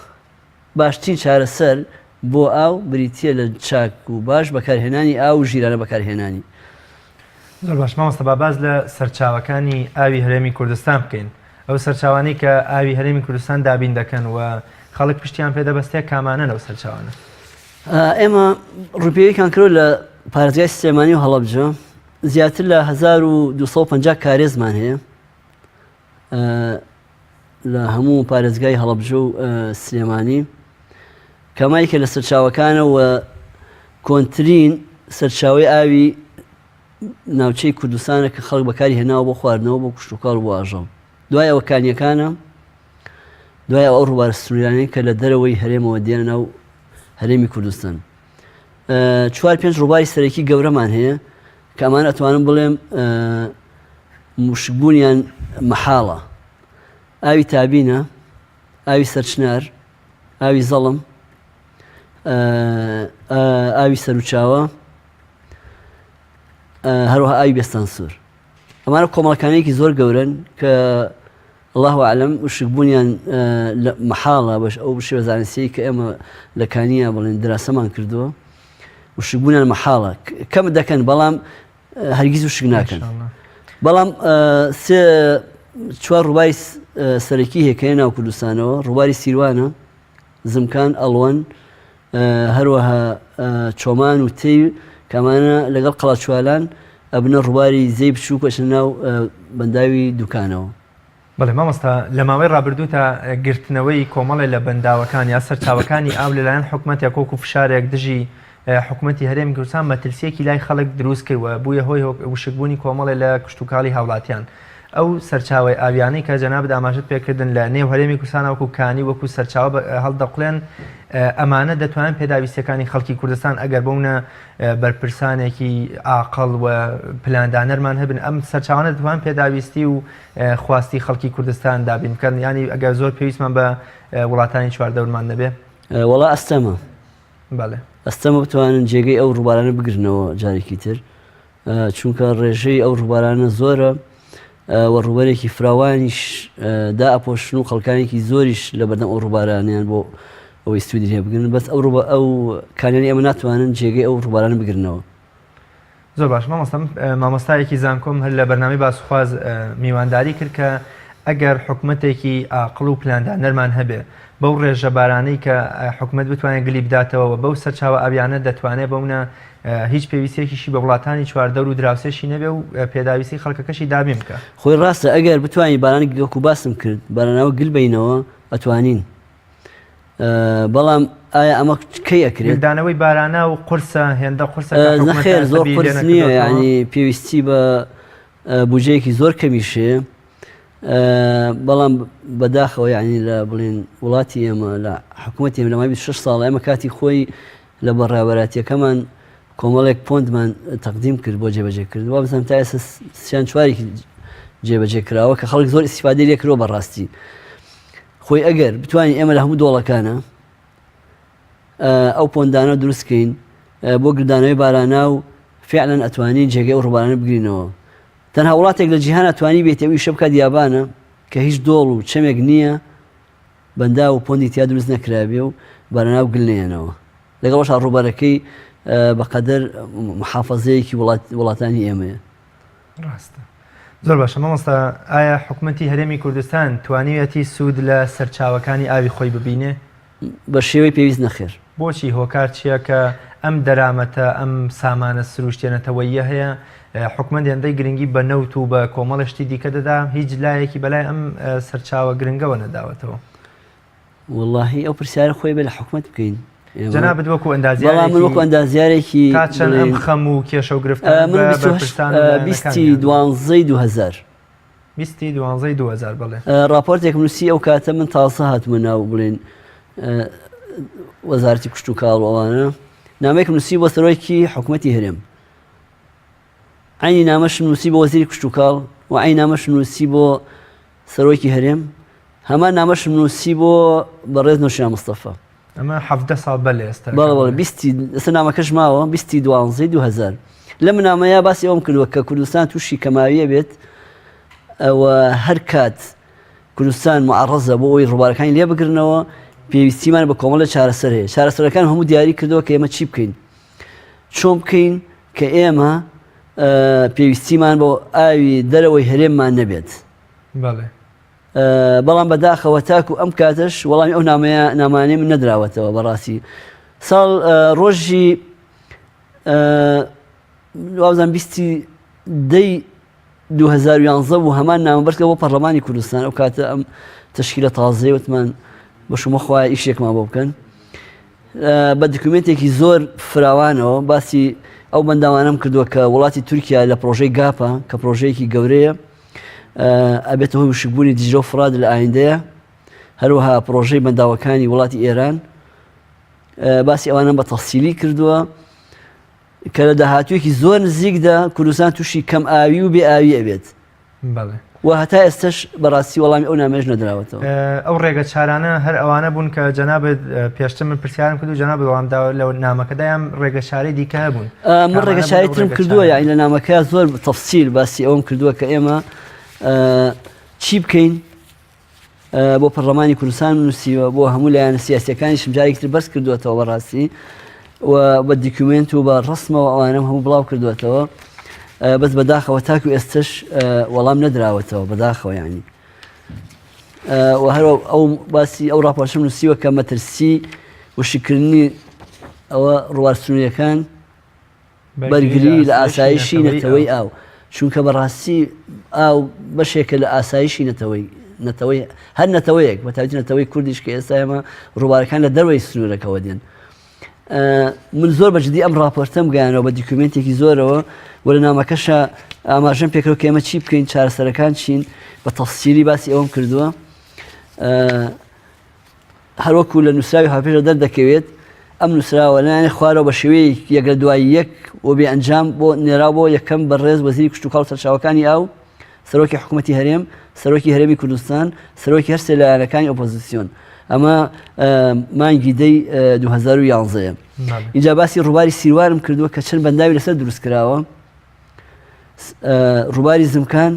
باشترین چارەسەر بۆ ئاو بریتییە لە چاک و باش بەکارهێنانی ئاو و ژیرانە بەکارهێنانی. زۆر باش مامۆستا با باس لە سەرچاوەکانی ئاوی هەرێمی کوردستان بکەین ئەو سەرچاوانەی کە ئاوی هەرێمی کوردستان دابین دەکەن و خەڵک پشتیان پێ دەبەستێ کامانەن ئەو سەرچاوانە؟ ئێمە ڕووپێویکان کرد لە پارێزگای سلێمانی و هەڵەبجە زیاتر لە 1250 کارێزمان هەیە لە هەموو پارێزگای هەڵەبجە و سلێمانی کەمایکە لە سەرچاوەکانە و کۆنترین سەرچاوەی ئاوی ناوچەی کوردستانە کە خەڵک بەکاری هێناوە بۆ خواردنەوە بۆ کشتوکاڵ بۆ ئاژەڵ دوای ئەوە کانیەکانە دوای ئەو ڕووبارە سنوورانەی کە لە دەرەوەی هەرێمەوە دێنە ناو هەرێمی کوردستان چوار پێنج ڕووباری سەرەکی گەورەمان هەیە کە ئەمان ئەتوانم بڵێم مشکبوونیان مەحاڵە ئاوی تابینە ئاوی سەرچنار ئاوی زەڵم ئاوی سەروچاوە هەروەها ئاوی بێستانسوور ئەمانە کۆمەڵکانێکی زۆر گەورن کە الله اعلم وشکبوونیان مەحاڵە بەش ئەو شێوە زانستی کە ئێمە لە کانیە بڵێن دراسەمان کردووە وشکبوونیان مەحاڵە کەم دەکەن بەڵام هەرگیز وشک ناکەن بەڵام سێ چوار ڕووباری سەرەکی هەیە کە ناو کوردستانەوە ڕووباری سیروانە زمکان ئەڵوەن هەروەها چۆمان و تێی کەمانە لەگەڵ قەڵاچوالان ئەبنە ڕووباری زێی بچووک ئەچنە ناو بەنداوی دوکانەوە. بەڵێ مامۆستا لە ماوەی ڕابردووتا گرتنەوەی کۆمەڵێ لە بەنداوەکان یا سەرچاوەکانی ئاو لەلایەن حکومەتێک وەکو فشارێک دژی حکومەتی هەرێمی کوردستان مەترسیەکی لای خەڵک دروست کرد و بوویە هۆی وشکبوونی کۆمەڵێ لە کشتوکاڵی هاوڵاتیان ئەو سەرچاوەی ئاویانەی کە جەنابت ئاماژەت پێکردن لە نێو هەرێمی کوردستان وەکو کانی وەکو سەرچاوە هەڵدەقڵێن ئەمانە دەتوانن پێداویستیەکانی خەڵکی کوردستان ئەگەر بەونە بەرپرسانێکی ئاقڵ و پلاندانەرمان هەبن ئەم سەرچاوانە دەتوان پێداویستی و خواستی خەڵکی کوردستان دابین بکەن ینی ئەگەر زۆر پێویستمان بە وڵاتانی چواردەورمان نەبێ وەڵا ئەستەمە بەڵێ ئەستەمە بتوانن جێگەی ئەو ڕووبارانە بگرنەوە جارێکی تر چونکە ڕێژەی ئەو ڕووبارانە زۆرە و ڕووبەرێکی فراوانیش دائەپۆشن و خەڵکانێکی زۆریش لە بەردەم ئەو ڕووبارانیان بۆ ئەوەی سوودی لێ بگرن بەس ئەو ڕووبە ئەو کانیانی ئێمە ناتوانن جێگەی ئەو ڕووبارانە بگرنەوە. زۆر باش مامۆستا مامۆستایەکی زانکۆم هەر لە بەرنامەی باسخواز میوانداری کرد کە ئەگەر حکومەتێکی ئاقڵ و پلاندانەرمان هەبێ بەو ڕێژە بارانەی کە حکومەت بتوانێت گلی بداتەوە و بەو سەرچاوە ئاویانە دەتوانێت بەونە هیچ پێویستیەکیشی بە وڵاتانی چواردەور و دراوسێشی نەبێ و پێداویستی خەڵکەکەشی دابین بکا. خۆی ڕاستە ئەگەر بتوانین باران وەکو باسم کرد باراناوە گل بەینەوە ئەتوانین بەڵام ئایا ئەمە کەی ئەکرێت؟ گلدانەوەی باراناو قورسە هێندە قورسە کە حکومەت نەخێر زۆر قورس نییە یانی پێویستی بە بودجەیەکی زۆر کەمیش هەیە بەڵام بەداخەوە یعنی لە بڵێن وڵاتی ئێمە لە حکوومەتی ئێمە لە ماوەی 26 ساڵ ئێمە کاتی خۆی لە بەڕێوەبەرایەتیەکەمان کۆمەڵێک پۆندمان تەقدیم کرد بۆ جێبەجێکردن وابزانم تا ئێستا سیان چوارێکی جێبەجێ کراوە کە خەڵک زۆر ئیسیفادەی لێ کردووە بەڕاستی خۆی ئەگەر بتوانین ئێمە لە هەموو دۆڵەکانە ئەو پۆندانە دروستکەین بۆ گردانەوەی بارانا و فعلا ئەتوانین جێگەی ئەو ڕووبارانە بگرینەوە تەنها وڵاتێک لە جیهان توانی بێت ئەو ئیشە بکات یابانە کە هیچ دۆڵ و چەمێک نییە بەنداو و پۆندی تیا دروست نەکرابێ و بەرەناو گل نەیەنەوە. لەگەڵ ئەوەشا ڕووبەرەکەی بە قەدەر محافەزەیەکی وڵاتانی ئێمەیە. ڕاستە. زۆر باشە مامۆستا ئایا حکومەتی هەرێمی کوردستان توانیویەتی سوود لە سەرچاوەکانی ئاوی خۆی ببینێ؟ بە شێوەی پێویست نەخێر. بۆچی؟ هۆکار چییە کە ئەم دەرامەتە، ئەم سامانە سروشتیە نەتەوەییە هەیە، حکومەت هێندەی گرنگی بە نەوت و بە کۆمەڵێ شتی دیکە دەدا، هیچ لایەکی بەلای ئەم سەرچاوە گرنگەوە نەداوەتەوە؟ وەڵاهی ئەو پرسیارە خۆی بێ لە حکومەت بکەین. جەنابت وەکو ئەندازیارێکی بەڵام من وەکو ئەندازیارێکی تا چەند ئەم خەم و کێشە و گرفتانە من بە 28 بەرپرسان و لایەنەکان بیستی گەیاندووە؟ دوانزەی 2000 بیستی دوانزەی 2000 بەڵێ. ڕاپۆرتێکم نووسی ئەو کاتە من تازە هاتمە ناو بڵێن وەزارەتی کشتوکاڵ و ئەوانە نامەیەکم نووسی بۆ سەرۆکی حکوومەتی هەرێم عینی نامەشم نووسی بۆ وەزیری کشتوکاڵ و عینی نامەشم نووسی بۆ سەرۆکی هەرێم هەمان نامەشم نووسی بۆ بەڕێز نەوشیروان مستەفا. ئەمە 17 ساڵ بەر لە ئێستا. بەڵێ بەڵێ بیستی ئێستا نامەکەش ماوە بیستی دوانزەی 2000 لەم نامەیە باسی ئەوم کردووە کە کوردستان تووشی کەماویە بێت ئەوە هەر کات کوردستان معڕزە بۆ ئەوی ڕووبارەکانی لێ بگرنەوە پێویستیمان بە کۆمەڵە چارەسەر هەیە چارەسەرەکان هەموو دیاری کردەوە کە ئێمە چی بکەین چۆن بکەین کە ئێمە پێویستیمان بۆ ئاوی دەرەوەی هەرێممان نەبێت بەڵام بەداخەوە تاکو ئەم کاتەش وەڵامی ئەو نامەیە نامانەی من نەدراوەتەوە بەڕاستی ساڵ ڕۆژی وابزان بیستی دەی 2011 بوو هەمان نامە بەرکە بۆ پەرلەمانی کوردستان ئەو کاتە ئەم تەشکیلە تازەیە وتمان بەشمە خوایە ئیشێکمان بۆ بکەن بە دکومنتێکی زۆر فراوانەوە باسی ئەو بەنداوانەم کردووە کە وڵاتی تورکیا لە پرۆژەی گاپە کە پرۆژەیەکی گەورەیە ئەبێتە هۆی وشکبوونی دیجلە و فڕات لە ئایندەیە هەروەها پرۆژەی بەنداوەکانی وڵاتی ئێران باسی ئەوانم بە تەفسیلی کردووە کە لە داهاتوویەکی زۆر نزیکدا کوردستان تووشی کەم ئاوی و بێ ئاوی ئەبێت و هەتا ئێستش بەڕاستی وەڵامی ئەو نامێژ نەدراوەتەوە. ئەو ڕێگە چارانە هەر ئەوانە بوون کە جەنابت پێشتر من پرسیارم کرد و جەنابت وەڵام دا لە نامەکەدا یان ڕێگە چارەی دیکە هەبوون؟ من ڕێگە چارەی ترم کردووە یانی لە نامەکە زۆر تەفسیل باسی ئەوەم کردووە کە ئێمە چی بکەین بۆ پەرلەمانی کوردستان نووسیوە بۆ هەموو لایەنە سیاسیەکانیشم جارێکی تر بەرز کردووەتەوە بەڕاستی و بە دیکومنت و بە ڕسمەوە ئەوانەم هەموو بڵاو کردووەتەوە بەس بەداخەوە تاکو ئێستش وەڵام نەدراوەتەوە بەداخەوە ینی و هەر ئەو باسی ئەو راپۆرتم نووسیوە کە مەترسی وشکردنی ئەوە ڕوار سنووریەکان بەرگری لە ئاسایشی نەتەوەی ئاو چونکە بەڕاستی ئاو بەشێکە لە ئاسایشی نەتەوەی نەتەوەی هەر نەتەوەیەک بە تایبەتی نەتەوەی کوردیش کە ئێستا ئێمە ڕووبارەکان لە دەرەوەی سنوورەکەوە دێن من زۆر بەجددی ئەم راپۆرتەم گەیانەوە بە دیکومنتێکی زۆرەوە و لە نامەکەشە ئاماژەم پێکرد کە ئێمە چی بکەین چارەسەرەکان چین بە تەفسیلی باسی ئەوەم کردووە هەروەکو لە نووسراوی هاوپێشدا دەردەکەوێت، ئەم نووسراوە لەلایەن خوارەوە بە شێوەیەک یەک لە دوای یەک و بێ ئەنجام بۆ نێراو بۆ یەکەم بەڕێز وەزیری کشتوکاڵ و سەرچاوەکانی ئاو، سەرۆکی حکوومەتی هەرێم، سەرۆکی هەرێمی کوردستان، سەرۆکی هەرسێ لایەنەکانی ئۆپۆزیسیۆن. ئەمە مانگی دەی 2011 یە. ئینجا باسی ڕووباری سیروانم کردووە کە چەند بەنداوی لەسەر دروست کراوە. ڕووباری زمکان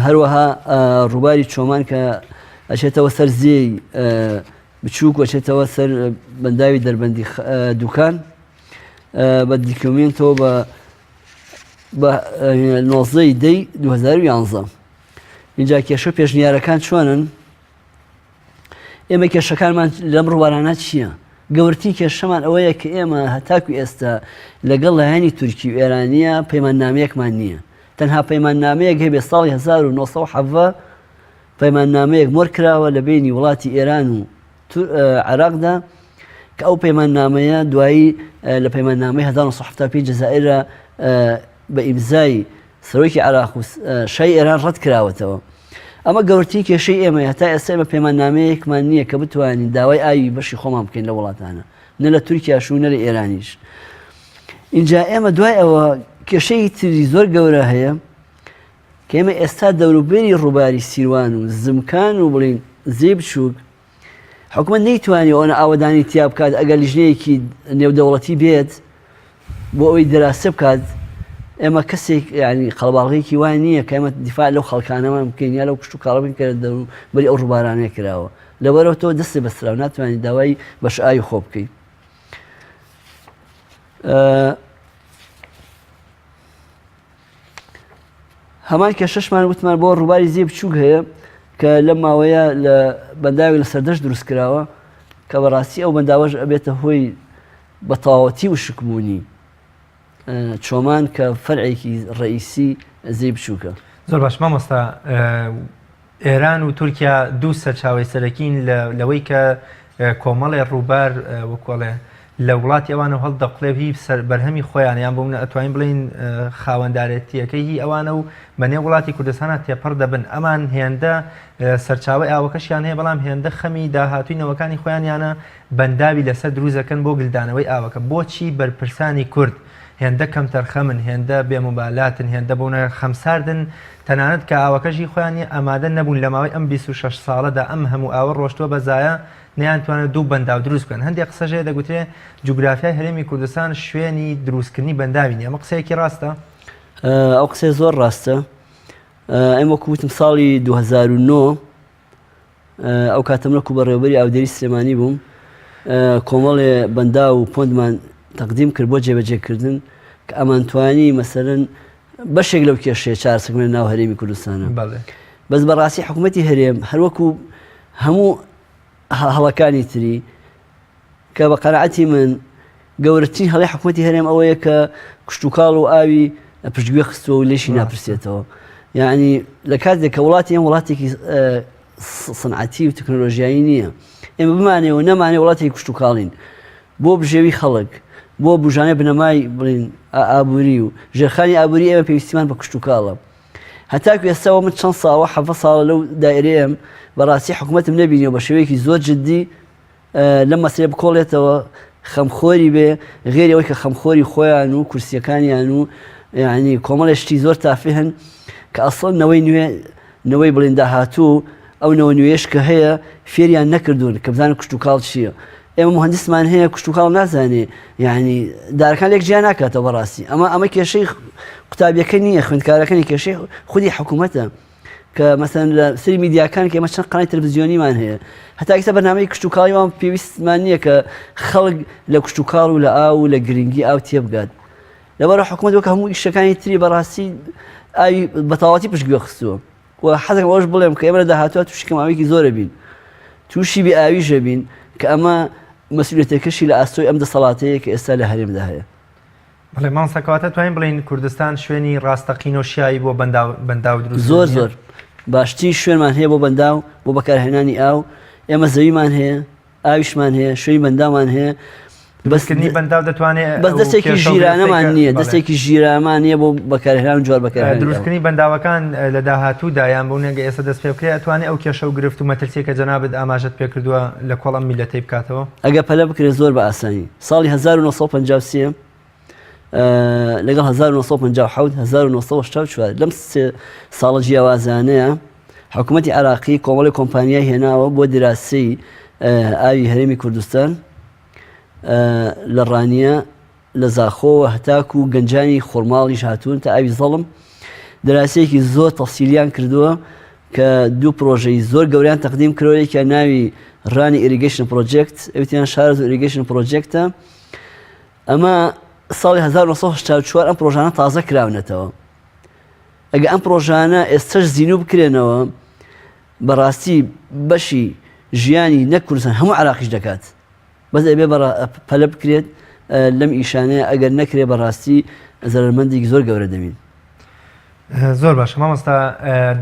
هەروەها ڕووباری چۆمان کە ئەچێتەوە سەر زێی بچووک وەچێتەوە سەر بەنداوی دەربەندی دوکان بە دیکۆمنتەوە بە بە 19 دەی 2011 اینجا کێشە پێشنیارەکان چۆنن ئێمە کێشەکانمان لەم ڕووبارانە چییە؟ گەورترین کێشەمان ئەوەیە کە ئێمە هەتاکو ئێستا لەگەڵ لایەنی تورکی و ئێرانیە پەیماننامەیەکمان نییە. تەنها پەیماننامەیەک هەبێ ساڵی 1970 پەیماننامەیەک مۆر کراوە لە بینی وڵاتی ئێران و عێراقدا کە ئەو پەیماننامەیە دوایی لە پەیماننامەی 1975 جەزائیرە بە ئیمزای سەرۆکی عێراق و شای ئێران ڕەت کراوەتەوە. ئەمە گەورترین کێشەی ئێمەیە هەتا ئێستا ئێمە پەیماننامەیەکمان نییە کە بتوانین داوای ئاوی بەشی خۆمان بکەین لە وڵاتانە نە لە تورکیاش و نە لە ئێرانیش. اینجا ئێمە دوای ئەوە کێشەی تری زۆر گەورە هەیە کە ئێمە ئێستا دەوروبەری ڕووباری سیروان و زمکان و بڵین زێ بچووک حکومەت نەیتوانی ئەوەنە ئاوەدانی تیا بکات ئەگەر لیژنەیەکی نێودەوڵەتی بێت بۆ ئەوەی دەراسە بکات ئێمە کەسێک ینی قەڵباڵغێکی وای نییە کە ئێمە دیفاع لەو خەڵکانەمان بکەین یا لەو کشت و کاڵە بکەین کە بەری ئەو ڕووبارانەیە کراوە لەبەرەوە تۆ دەستی بەستراو ناتوانانی داوای بەش ئاوی خۆ بکەیت هەمان کێشەشمان وتمان بۆ ڕووباری زێ بچووک هەیە کە لەم ماوەیە لە بەنداوی لە سەردەشت دروست کراوە کە بەڕاستی ئەو بەنداوەش ئەبێتە هۆی بە تەواوەتی وشکبوونی چۆمان کە فەرعێکی ڕئیسی زێی بچووکە. زۆر باش مامۆستا ئێران و تورکیا دوو سەرچاوەی سەرەکین لەوەی کە کۆمەڵێ ڕووبار وەکوڵێ لە وڵاتی ئەوانەوە هەڵدەقڵێ هی سەر بەرهەمی خۆیان یان بۆ منە ئەتوانین بڵێین خاوەندارێتیەکەی هی ئەوانە و بە نێو وڵاتی کوردستانە تێپەڕ دەبن ئەمان هێندە سەرچاوەی ئاوەکەشیان هەیە بەڵام هێندە خەمی داهاتووی نەوەکانی خۆیانیانە بەنداوی لەسەر دروست دەکەن بۆ گلدانەوەی ئاوەکە بۆچی بەرپرسانی کورد. هێندە کەمتەرخەمن، هێندە بێ موبالاتن، هێندە بۆنە خەمساردن، تەنانەت کە ئاوەکەش هی خۆیان نیە ئامادە نەبوون لە ماوەی ئەم 26 ساڵەدا ئەم هەموو ئاوە ڕۆشتووە بە زایە نەیانتوانێت دوو بەنداو دروست بکەن. هەندێک قسەش هەیە دەگوترێ جوگرافیای هەرێمی کوردستان شوێنی دروستکردنی بەنداوی نیە، ئەمە قسەیەکی ڕاستە؟ ئەو قسەیە زۆر ڕاستە. ئێمە وەکو وتم ساڵی 2009 ئەو کاتە من وەکو بەڕێوەبەری ئاودێری سلێمانی بووم کۆمەڵێ بەنداو و پۆندمان تەقدیم کرد بۆ جێبەجێکردن کە ئەمانتوانی مەسەرەن بەشێک لەو کێشەیە چارەسەکردن ناو هەرێمی کوردستانە بەس بەڕاستی حکوومەتی هەرێم هەروەکو هەموو هەڵەکانی تری کە بە قەناعەتی من گەورەترین هەڵەی حکوومەتی هەرێم ئەوەیە کە کشتوکاڵ و ئاوی پشتگوێ خستووە و لێشی ناپرسێتەوە یعنی لە کاتێک کە وڵاتی ئەم وڵاتێکی سنعەتی و تەکنۆلۆژیایی نییە ئێمە بمانێ و نەمانێ وڵاتی کشتوکاڵین بۆ بژێوی خەڵک بۆ بژانە بنەمای بڵین ئابووری و ژێرخانی ئابووری ئێمە پێویستیمان بە کشتوکاڵە هەتاکو ئێستاوە من چەند ساڵە حەڤە ساڵە لەو دایرەیەم بەڕاستی حکوومەتم نەبینیەوە بە شێوەیەکی زۆر جددی لەم مەسەلەیە بکۆڵێتەوە خەمخۆری بێ غێری ئەوەی کە خەمخۆری خۆیان و کورسیەکانیان و یعنی کۆمەڵێ شتی زۆر تافی هەن کە ئەسڵ نەوەی نوێ نەوەی بڵین داهاتوو ئەو نەوە نوێش کە هەیە فێریان نەکردوون کە بزانن کشتوکاڵ چییە ئێمە مهندسمان هەیە کشتوکاڵ نازانێ یعنی دارەکان لێک جیا ناکاتەوە بەڕاستی ئەمە ئەمە کێشەی قوتابیەکە نییە خوێندکارەکانی کێشەی خودی حکوومەتە کە مەسەن لە سری میدیاکان کە ئێمە چەند قنای تەلەڤزیۆنیمان هەیە هەتا ئێستا بەرنامەی کشتوکاڵی وان پێویستمان نییە کە خەڵک لە کشتوکاڵ و لە ئاو و لە گرنگی ئاو تێبگات لەبەرە حکوومەت وەک هەموو ئیشەکانی تری بەڕاستی ئاوی بەتەواوەتی پشتگوێ خستووە و حەزم ئەوەش بڵێم کە ئێمە لە داهاتووە تووشی کەماوێکی زۆرە بین تووشی بێ ئاویشە بین کە ئەمە مەسئولیەتەکەشی لە ئاستۆی ئەم دەسەڵاتەیە کە ئێستا لە هەرێمدا هەیە. بەڵێ مامۆستا کەواتە توانین بڵێین کوردستان شوێنی ڕاستەقینە و شیاوی بۆ بەنداو بەنداو دروست زۆر زۆر باشترین شوێنمان هەیە بۆ بەنداو بۆ بەکارهێنانی ئاو ئێمە زەویمان هەیە ئاویشمان هەیە شوێنی بەنداومان هەیە بەسکردنی بەنداو دەتوانێت بەس دەستێکی ژیرانەمان نییە دەستێکی ژیرامان نییە بۆ بەکارهێنان جوار بەکار دروستکردنی بەنداوەکان لە داهاتوودا یان بۆ نەگە ئێستا دەست پێ بکرێت ئەتوانێت ئەو کێشە و گرفت و مەترسیە کە جەنابت ئاماژەت پێکردووە لە کۆڵ ئەم میلەتەی بکاتەوە ئەگە پەلە بکرێت زۆر بە ئاسانی ساڵی 1953 لەگەڵ 1957 1984 لەم سێ ساڵە جیاوازانەیە حکوومەتی عراقی کۆمەڵی کۆمپانیای هێناوە بۆ دراسی ئاوی هەرێمی کوردستان لە ڕانیە لە زاخۆوە هەتاکو گەنجانی خۆرماڵیش هاتوون تا ئاوی زەڵم دراسەیەکی زۆر تەفسیلیان کردووە کە دوو پرۆژەی زۆر گەوریان تەقدیم کرۆ یەکیان ناوی ڕانی irrigation project ئەوتیان شارز irrigation project ە ئەمە ساڵی 1984 ئەم پرۆژانە تازە کراونەتەوە ئەگە ئەم پرۆژانە ئێستش زیینوو بکرێنەوە بەڕاستی بەشی ژیانی نەک کوردستان هەموو عراقیش دەکات بەس ئەبێ بە پەلە بکرێت لەم ئیشانەیە ئەگەر نەکرێ بەڕاستی زەرەرمەندێکی زۆر گەورە دەبین. زۆر باشە مامۆستا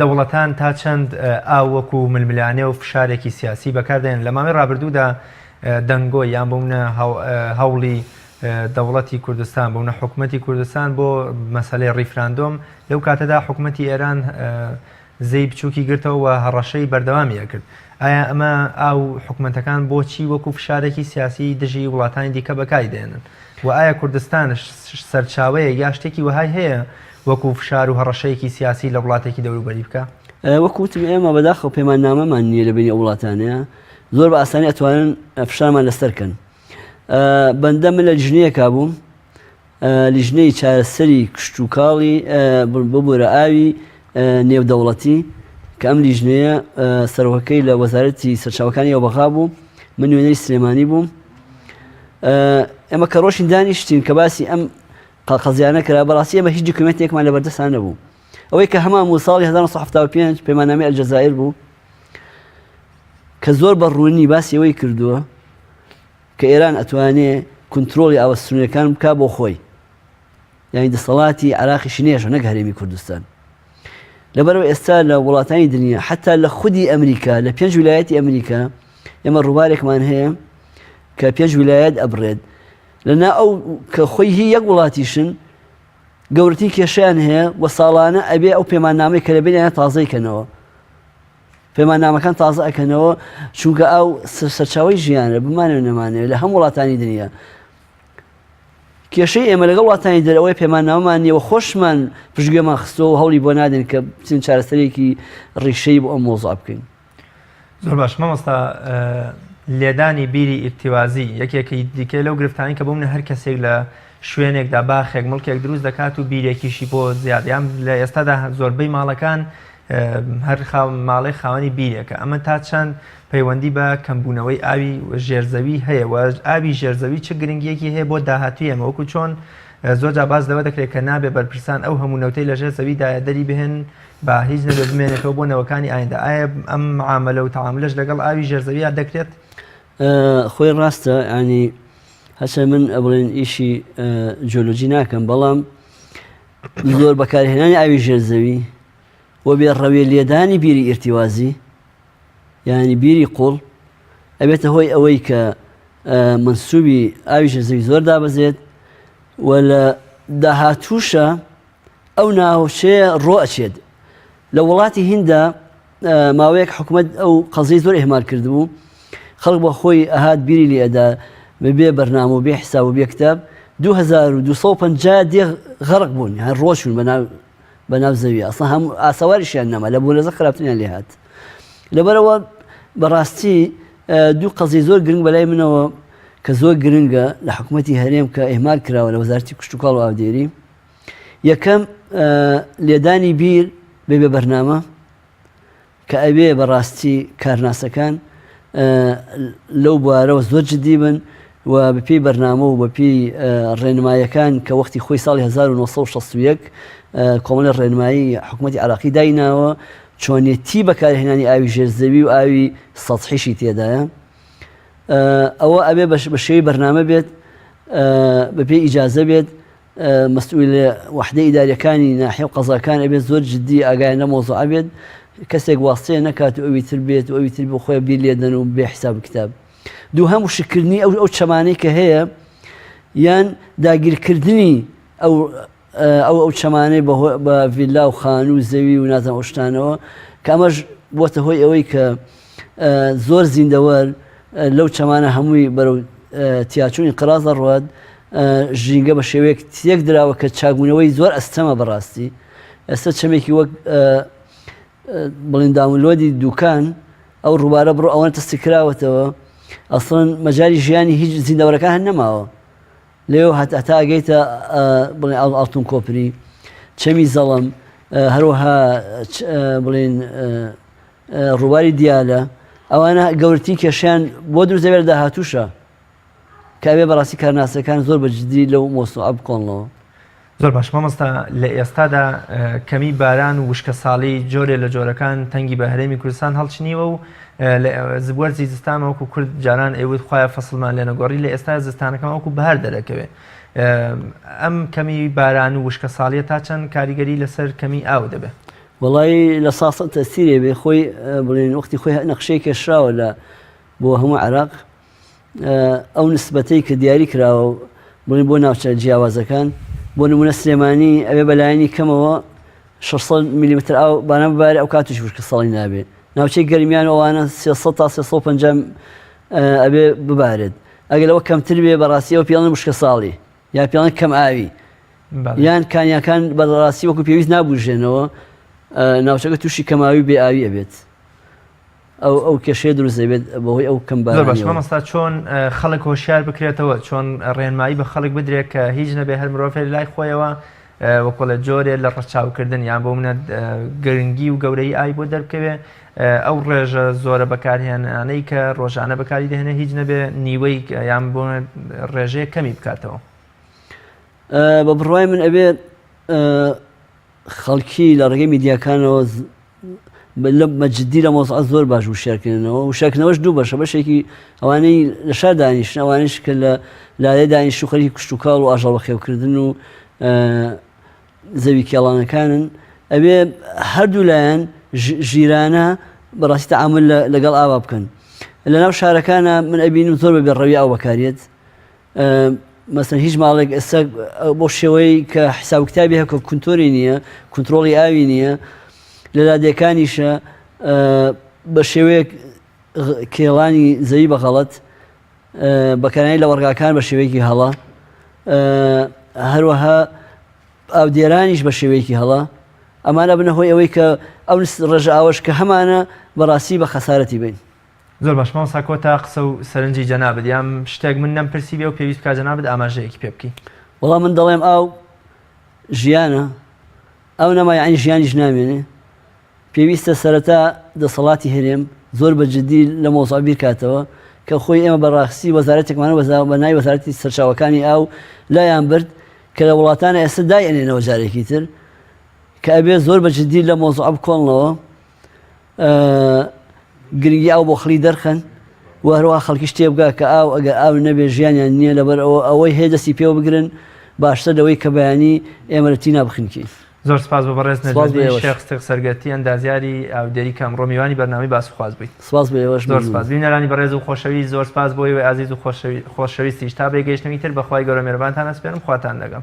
دەوڵەتان تا چەند ئاو وەکو ململانێ و فشارێکی سیاسی بەکاردێن لە ماوەی ڕابردوودا دەنگۆ یان بوونە هەوڵی دەوڵەتی کوردستان بوونە حکوومەتی کوردستان بۆ مەسلەی ڕیفراندۆم لەو کاتەدا حکوومەتی ئێران زێی بچووکی گرتەوە و هەڕەشەی بەردەوامی ئەکرد. ئایا ئەمە ئاو حکومەتەکان بۆچی وەکو فشارێکی سیاسی دژی وڵاتانی دیکە بەکاری دەهێنن؟ وە ئایا کوردستانش سەرچاوەیەک یا شتێکی وەهای هەیە وەکو فشار و هەڕەشەیەکی سیاسی لە وڵاتێکی دەوروبەری بکا؟ وەکو وتم ئێمە بەداخەوە پەیماننامەمان نییە لە بەینی ئەو وڵاتانەیە زۆر بە ئاسانی ئەتوانن فشارمان لەسەر کەن. بەندە من لە لیژنەیەکا بووم لیژنەی چارەسەری کشتوکاڵی ببورە ئاوی نێودەوڵەتی کە ئەم لیژنەیە سەرۆکەکەی لە وەزارەتی سەرچاوەکانی ئەو بەغا بوو من نوێنەری سلێمانی بووم ئێمە کە ڕۆشین دانیشتین کە باسی ئەم قەزیانە کرا بەڕاستی ئێمە هیچ دیکومنتێکمان لە بەردەستان نەبوو ئەوەی کە هەمان بوو ساڵی 1975 پەیماننامەی ئەلجەزایر بوو کە زۆر بە ڕوونی باسی ئەوەی کردووە کە ئێران ئەتوانێ کونترۆڵی ئاوە سنوورەکان بکا بۆ خۆی یانی دەسەڵاتی عراقیشی نێژە نەک هەرێمی کوردستان لەبەرەوە ئێستا لە وڵاتانی دنیا حتا لە خودی ئەمریکا لە پێنج ویلایەتی ئەمریکا ئێمە ڕووبارێکمان هەیە کە پێنج ویلایەت ئەبڕێت لەنا ئەو کە خۆی هی یەک وڵاتیشن گەورەترین کێشیان هەیە و ساڵانە ئەبێ ئەو پەیماننامەی کە لە بینیان تازەی کەنەوە پەیماننامەکان تازە ئەکەنەوە چونکە ئاو سەرچاوەی ژیانە بمانەوێ نەمانەوێ لە هەموو وڵاتانی دنیا. کێشەی ئێمە لەگەڵ وڵاتانی دەرەوەی پەیماننامەمان نییە و خۆشمان پشتگوێمان خستووە و هەوڵی بۆ نادەین کە بچین چارەسەرێکی ڕیشەیی بۆ ئەم مەوزوعە بکەین. زۆر باش مامۆستا لێدانی بیری ئیرتیوازی یەکێکی دیکە لەو گرفتانی کە بۆ منە هەر کەسێک لە شوێنێکدا باخێک مڵکێک دروست دەکات و بیرێکیشی بۆ زیاد یان لە ئێستادا زۆربەی ماڵەکان هەر ماڵێ خاوەنی بیرێکە ئەمە تا چەند پەیوەندی بە کەمبوونەوەی ئاوی ژێرزەوی هەیە و ئاوی ژێرزەوی چ گرنگیەکی هەیە بۆ داهاتوی ئێمە وەکو چۆن زۆر جا باس لەوە دەکرێت کە نابێ بەرپرسان ئەو هەموو نەوتەی لەژێر زەویدایە دەری بهێن با هیچ نەبێ بمێنێتەوە بۆ نەوەکانی ئایندە ئایا ئەم معاملە و تەعاملەش لەگەڵ ئاوی ژێرزەویا دەکرێت؟ خۆی ڕاستە ینی هەچە من بڵێن ئیشی جیۆلۆجی ناکەم بەڵام زۆر بەکارهێنانی ئاوی ژێرزەوی و بێ ڕەوێ لێدانی بیری ئیرتیوازی یعنی بیری قوڵ ئەبێتە هۆی ئەوەی کە منسوبی ئاوی ژێرزەوی زۆر دابەزێت و لە داهاتووشە ئەو ناوچەیە ڕۆ ئەچێت. لە وڵاتی هیندا ماوەیەک حکومەت ئەو قەزیەی زۆر ئیهمال کردبوو، خەڵک بە خۆی ئەهات بیری لێ ئەدا بە بێ بەرنامە و بێ حساب و بێ کتاب 2250 دێ غەرق بوون یان ڕۆچوون بە ناو بە ناو زەوی ئەسڵا هەم ئاسەواریشیان نەما لە بوولەزە خراپتریان لێ هات لەبەرەوە بەڕاستی دوو قەزیەی زۆر گرنگ بەلای منەوە کە زۆر گرنگە لە حکوومەتی هەرێم کە ئیهمال کراوە لە وەزارەتی کشتتوکاڵ و ئاودێری یەکەم لێدانی بیر بێ بێ بەرنامە کە ئەوێ بەڕاستی کارناسەکان لەو بوارەوە زۆر جددی بن و بەپێی بەرنامە و بەپێی ڕێنمایەکان کە وەختی خۆی ساڵی 1961 کۆمەڵی ڕێنمایی حکوومەتتی عراقی دایناوە چۆنیەتی بەکارهێنانی ئاوی ژێرزەوی و ئاوی سەحیشی تێدایە ئەوە ئەبێ بە شێوی بەرنامە بێت بەپێی ئیجازە بێت مەسئولە وەحدە ئیداریەکانی ناحیە و قەزاکان ئەبێت زۆر جدی ئاگایان لەم مەوزوعە بێت کەسێک واسطەیە نەکات و ئەوی تر بێت و ئەوی تر بۆ خۆی بیر لێدەن و بێ حساب و کتاب دووهەم وشککردنی ئەو ئەو چەمانەی کە هەیە یان داگیرکردنی ئەو ئەو ئەو چەمانەی بە ڤیلا و خانوو و زەوی و نازانم ئەو شتانەوە کە ئەمەش بۆتە هۆی ئەوەی کە زۆر زیندەوەر لەو چەمانە هەمووی بەرەو تیاچوون ئینقراز دەڕوات ژینگە بە شێوەیەک تێک دراوە کە چاکبوونەوەی زۆر ئەستەمە بەڕاستی ئێستا چەمێکی وەک بڵین داونلۆدی دوکان ئەو ڕووبارە بڕۆ ئەوەن تەستی کراوەتەوە ئەسڵەن مەجای ژیانی هیچ زیندەوەرەکان هەر نەماوە لەوێ هەتا ئەگەیتە بڵێن ئاڵتون کۆپری چەمی زەڵم هەروەها بڵێن ڕووباری دیالە ئەوانە گەورترین کێشیان بۆ دروست دەبێت لە داهاتووشە کە ئەبێ بەڕاستی کارناسەکان زۆر بە جدی لەو مۆسوعە بکۆڵنەوە. زۆر باش مامۆستا لە ئێستادا کەمی باران و وشکەساڵی جۆرێ لە جۆرەکان تەنگی بە هەرێمی کوردستان هەڵچنیوە و لە وەرزی زستان وەکو کورد جاران ئەیوت خوایە فەسڵمان لێ نەگۆڕی لە ئێستا زستانەکەمان وەکو بەهار دەرەکەوێ ئەم کەمی باران و وشکەساڵیە تا چەند کاریگەری لەسەر کەمی ئاو دەبێت؟ وەڵایی لە ساسە تەسیرێ بێ خۆی بڵێن وەختی خۆی نەخشەی کێشراوە لە بۆ هەموو عێراق ئەو نسبەتەی کە دیاری کراوە بڵێن بۆ ناوچە جیاوازەکان بۆ نمونە سلێمانی ئەوێ بەلایەنی کەمەوە 600 میلیمتر ئاو باران ببارێ ئەو کاتیش وشکە ساڵی نابێ ناوچەی گەرمیان ئەوانە 300 تا 350 ئەبێ ببارێت ئەگەر لەوە کەمتر بێ بەڕاستی ئەو پێڵن وشکە ساڵی یا پێڵن کەم ئاوی یان کانیاکان بەڕاستی وەکو پێویست نابوژێنەوە ناوچەکە تووشی کەماوی بێ ئاوی ئەبێت ئەو ئەو کێشەیە دروست دەبێت بەهۆی ئەو کەم زۆر باش مامۆستا چۆن خەڵک هۆشیار بکرێتەوە چۆن ڕێنمایی بە خەڵک بدرێت کە هیچ نەبێ هەر مرۆڤێک لای خۆیەوە وەکۆڵێ جۆرێ لە ڕەچاوکردن یان بۆ منە گرنگی و گەورەی ئای بۆ دەربکەوێ ئەو ڕێژە زۆرە بەکارهێنانەی کە ڕۆژانە بەکاری دەهێنێ هیچ نەبێ نیوەی یان بۆ ڕێژەیە کەمی بکاتەوە. بە بڕوای من ئەبێ خەڵکی لە ڕێگەی میدیاکانەوە بە جدی لە مۆزعە زۆر باش وشیارکردنەوە وشیارکردنەوەش دوو بەشە بەشێکی ئەوانەی لە شار دانیشتن ئەوانیش کە لە لایە دانیشت و خەریکی کشتوکاڵ و ئاژەڵ بەخێوکردن و زەوی کێڵانەکانن ئەبێ هەردوو لایەن ژیرانە بەڕاستی تەعامل لەگەڵ ئاوا بکەن لەناو شارەکانە من ئەبینم زۆر بە بێڕەوی ئاو بەکارێت مەسەن هیچ ماڵێک ئێستا بۆ شێوەی کە حساب کتابی هەکە کونتۆری نییە کنترۆڵی ئاوی نییە لە لادێکانیشە بە شێوەیەک کێڵانی زەوی بە غەڵەت بەکارانی لە وەڕگاکان بە شێوەیەکی هەڵە. هەروەها ئاودێرانیش بە شێوەیەکی هەڵە ئەمانە بنە هۆی ئەوەی کە ئەو ڕێژە ئاوەش کە هەمانە بەڕاستی بە خەسارەتی بین. زۆر باش مامۆستا کۆتا قسە و سەرنجی جەنابت یان شتێک من نەمپرسی بێ و پێویست بکا جەنابت ئاماژەیەکی پێ بکەی. وەڵا من دەڵێم ئاو ژیانە ئاو نەما یەعنی ژیانیش نامێنێ پێویستە سەرەتا دەسەڵاتی هەرێم زۆر بە جدی لە مەوزوع بیرکاتەوە کە خۆی ئێمە بە ڕاستی وەزارەتێکمان بە ناوی وەزارەتی سەرچاوەکانی ئاو لایان برد کە لە وڵاتانە ئێستا دای ئەنێنەوە جارێکی تر کە ئەبێ زۆر بە جدی لە مەوزوع بکۆڵنەوە گرنگی ئاو بۆ خەڵی دەرخەن و هەروەها خەڵکیش تێبگا کە ئاو ئەگەر ئاو نەبێ ژیانیان نییە لەبەر ئەوە ئەوەی هەیە دەستی پێوە بگرن باشتر لەوەی کە بەیانی ئێمە لە تینا بخنکین. زۆر سپاس بۆ بەڕێز نەجمەدین شێخ ستیق سەرگەتی ئەندازیاری ئاودێری کە ئەمڕۆ میوانی بەرنامەی باس و خواست بوویت. سپاس بۆ ئێوەش زۆر سپاس بینەرانی بەڕێز و خۆشەویست زۆر سپاس بۆ ئێوەی ئازیز و خۆشەویستیش تا بەیەکگەیشتنی تر بە خوای گەورە مێرەبانتان ئەسپێرم خواتان لەگەڵ.